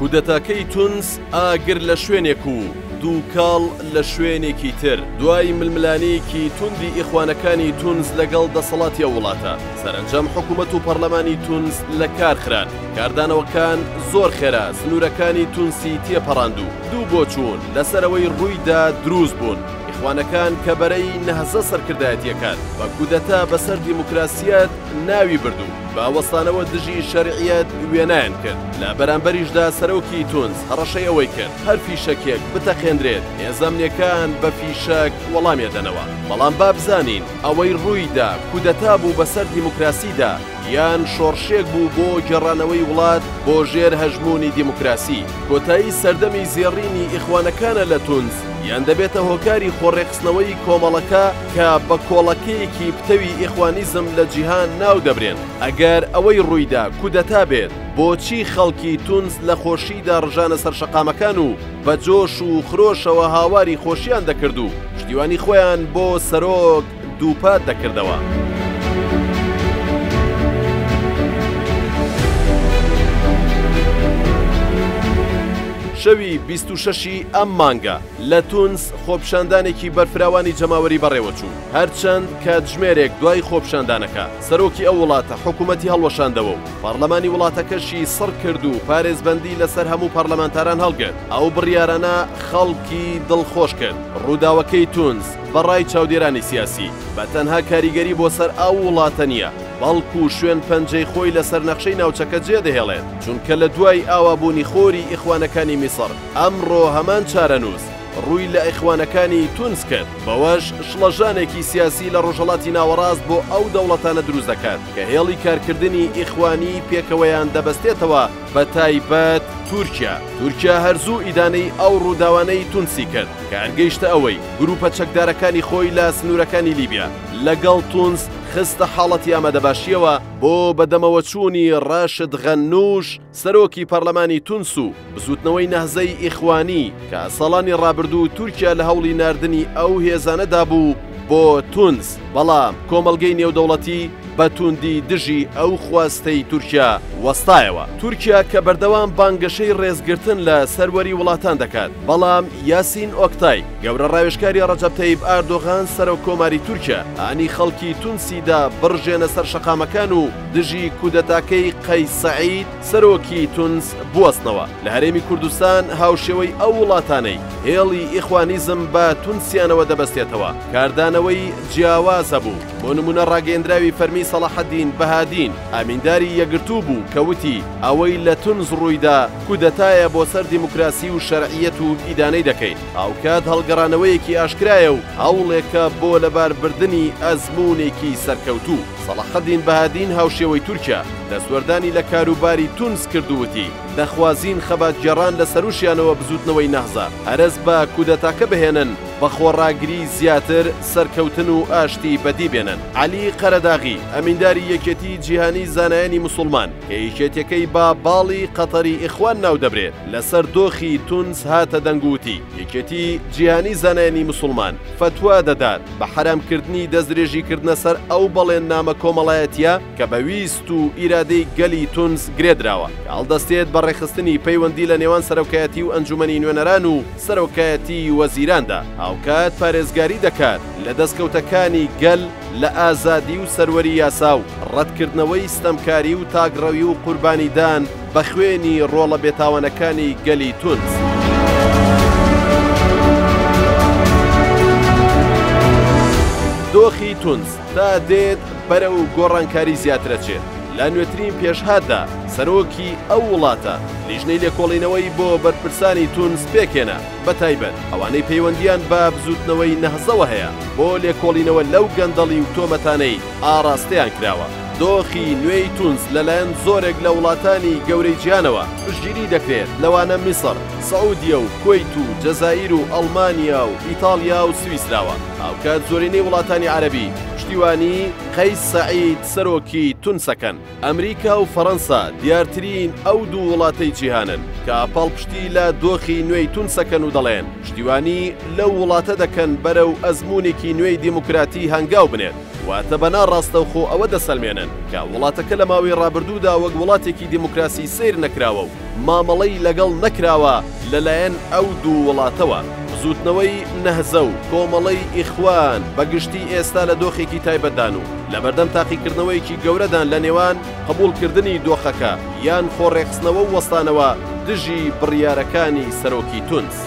کودەتاکەی تونس ئاگر لە شوێنێک و دووکەڵ لە شوێنێکی تر، دوای ململانێیەکی توندی ئیخوانەکانی تونس لەگەڵ دەسەڵاتی ئەو وڵاتە، سەرەنجام حکومەت و پەڕلەمانی تونس لە کار خران. کاردانەوەکان زۆر خێرا سنوورەکانی تونسی تێپەڕاند و دوو بۆچوون لەسەر ئەوەی ڕوویدا دروست بوون. ئیخوانەکان کە بەرەی نەهزە سەرکردایەتییەکان بە کودەتا بەسەر دیموکراسییەت ناوی برد و بە وەستانەوە دژی شەرعیەت وێنایان کرد، لە بەرامبەریشدا سەرۆکی تونس هەڕەشەی ئەوەی کرد هەر فیشەکێک بتەقێندرێت هێزە ئەمنیەکان بە فیشەک وەڵامی ئەدەنەوە. بەڵام با بزانین ئەوەی ڕوویدا کودەتا بوو بەسەر دیموکراسیدا یان شۆڕشێک بوو بۆ گێڕانەوەی وڵات بۆ ژێر هەژموونی دیموکراسی؟ کۆتایی سەردەمی زێڕینی ئیخوانەکانە لە تونس یان دەبێتە هۆکاری خۆڕێکخستنەوەی کۆمەڵەکە کە بە کۆڵەکەیەکی پتەوی ئیخوانیزم لە جیهان ناو دەبرێن؟ ئەگەر ئەوەی ڕوویدا کودەتا بێت، بۆچی خەڵکی تونس لە خۆشیدا ڕژانە سەر شەقامەکان و بە جۆش و خرۆشەوە هاواری خۆشیان دەکرد و پشتیوانی خۆیان بۆ سەرۆک دووپات دەکردەوە؟ شەوی 26 ی ئەم مانگە لە تونس خۆپیشاندانێکی بەرفراوانی جەماوەری بەڕێوەچوو، هەرچەند کاتژمێرێک دوای خۆپیشاندانەکە سەرۆکی ئەو وڵاتە حکومەتی هەڵوەشاندەوە و پەڕلەمانی وڵاتەکەشی سڕ کرد و پارێزبەندی لەسەر هەموو پەڕلەمانتاران هەڵگرت، ئەو بڕیارانە خەڵکی دڵخۆش کرد. ڕووداوەکەی تونس بە ڕای چاودێرانی سیاسی بە تەنها کاریگەری بۆ سەر ئەو وڵاتە نییە، بەڵکو شوێن پەنجەی خۆی لەسەر نەخشەی ناوچەکە جێدەهێڵێت، چونکە لە دوای ئاوابوونی خۆری ئیخوانەکانی میسڕ، ئەمڕۆ هەمان چارەنووس ڕووی لە ئیخوانەکانی تونس کرد، بەوەش شڵەژانێکی سیاسی لە ڕۆژهەڵاتی ناوەڕاست بۆ ئەو دەوڵەتانە دروست دەکات کە هێڵی کارکردنی ئیخوانی پێکەوەیان دەبەستێتەوە بە تایبەت تورکیا. تورکیا هەر زوو ئیدانەی ئەو ڕووداوانەی تونسی کرد کە هەر گەیشتە ئەوەی گرووپە چەکدارەکانی خۆی لە سنوورەکانی لیبیا لەگەڵ تونس خستە حاڵەتی ئامادەباشییەوە بۆ بەدەمەوەچوونی ڕاشد غەنووش سەرۆکی پەڕلەمانی تونس و بزووتنەوەی نەهزەی ئیخوانی کە ساڵانی ڕابردوو تورکیا لە هەوڵی ناردنی ئەو هێزانەدا بوو بۆ تونس، بەڵام کۆمەڵگەی نێودەوڵەتی بە تووندی دژی ئەو خواستەی تورکیا وەستایەوە. تورکیا کە بەردەوام بانگەشەی ڕێزگرتن لە سەروەری وڵاتان دەکات، بەڵام یاسین ئۆکتای، گەورە ڕاوێژکاری ڕەجەب تەیب ئاردۆغان سەرۆک کۆماری تورکیا، هانی خەڵکی تونسی دا بڕژێنە سەر شەقامەکان و دژی کودەتاکەی قەیس سەعید سەرۆکی تونس بوەستنەوە. لە هەرێمی کوردستان هاوشێوەی ئەو وڵاتانەی هێڵی ئیخوانیزم بە تونسیانەوە دەبەستێتەوە، کاردانەوەی جیاواز هەبوو، بۆ نموونە ڕاگەیەندراوی فەرمی سەڵاحەدین بەهادین ئەمینداری یەکگرتوو بوو کە وتی ئەوەی لە تونس ڕوویدا کودەتایە بۆ سەر دیموکراسی و شەرعیەت و ئیدانەی دەکەین، هاوکات هەڵگەڕانەوەیەکی ئاشکرایە و هەوڵێکە بۆ لەباربردنی ئەزموونێکی سەرکەوتوو. سەڵاحەدین بەهادین هاوشێوەی تورکیا دەستوەردانی لە کاروباری تونس کرد و وتی، دەخوازین خەباتگێڕان لە سەرووشیانەوە بزووتنەوەی نەهزە هەرەس بە کودەتاکە بهێنن، بە خۆڕاگری زیاتر سەرکەوتن و ئاشتی بەدی بێنن. عەلی قەرەداغی، ئەمینداری یەکێتی جیهانی زانایانی موسوڵمان، کە یەکێتیەکەی بە باڵی قەتەری ئیخوان ناودەبرێت، لەسەر دۆخی تونس هاتە دەنگ و وتی، یەکێتی جیهانی زانایانی موسوڵمان فەتوا دەدات بە حەرامکردنی دەستدرێژیکردنە سەر ئەو بەڵێننامە کۆمەڵایەتیە کە بە ویست و ئیرادەی گەلی تونس گرێدراوە، کە هەڵدەستێت بە ڕێکخستنی پەیوەندی لە نێوان سەرۆکایەتی و ئەنجومەنی نوێنەران و سەرۆکایەتی وەزیراندا، هاوکات پارێزگاری دەکات لە دەستکەوتەکانی گەل لە ئازادی و سەروەری یاسا و ڕەتکردنەوەی ستەمکاری و تاکڕەوی و قوربانیدان بە خوێنی ڕۆڵە بێتاوانەکانی گەلی تونس. دۆخی تونس تا دێت بەرەو گۆڕانکاری زیاتر ئەچێت، لە نوێترین پێشهاتدا سەرۆکی ئەو وڵاتە لیژنەی لێکۆڵینەوەی بۆ بەرپرسانی تونس پێکهێنا، بەتایبەت ئەوانەی پەیوەندییان بە بزووتنەوەی نەهزەوە هەیە، بۆ لێکۆڵینەوە لەو گەندەڵی و تۆمەتانەی ئاڕاستەیان کراوە. دۆخی نوێی تونس لەلایەن زۆرێک لە وڵاتانی گەورەی جیهانەوە پشتگیری دەکرێت، لەوانە میسڕ، سعودیە و کوەیت و جەزائیر و ئەڵمانیا و ئیتاڵیا و سویسراوە. هاوکات زۆرینەی وڵاتانی عەرەبی پشتیوانی قەیس سەعید سەرۆکی تونسەکەن. ئەمریکا و فەرەنسا دیارترین ئەو دوو وڵاتەی جیهانن کە پاڵپشتی لە دۆخی نوێی تونسەکەن و دەڵێن پشتیوانی لەو وڵاتە دەکەن بەرەو ئەزموونێکی نوێی دیموکراتی هەنگاو بنێت. واتە بە ناڕاستەوخۆ ئەوە دەسەلمێنن کە وڵاتەکە لە ماوەی ڕابردوودا وەک وڵاتێکی دیموکراسی سەیر نەکراوە و مامەڵەی لەگەڵ نەکراوە لەلایەن ئەو دوو وڵاتەوە. بزووتنەوەی نەهزە و کۆمەڵەی ئیخوان بە گشتی ئێستا لە دۆخێکی تایبەتدان و لەبەردەم تاقیکردنەوەیەکی گەورەدان لە نێوان قبوڵکردنی دۆخەکە یان خۆ ڕێکخستنەوە و وەستانەوە دژی بڕیارەکانی سەرۆکی تونس.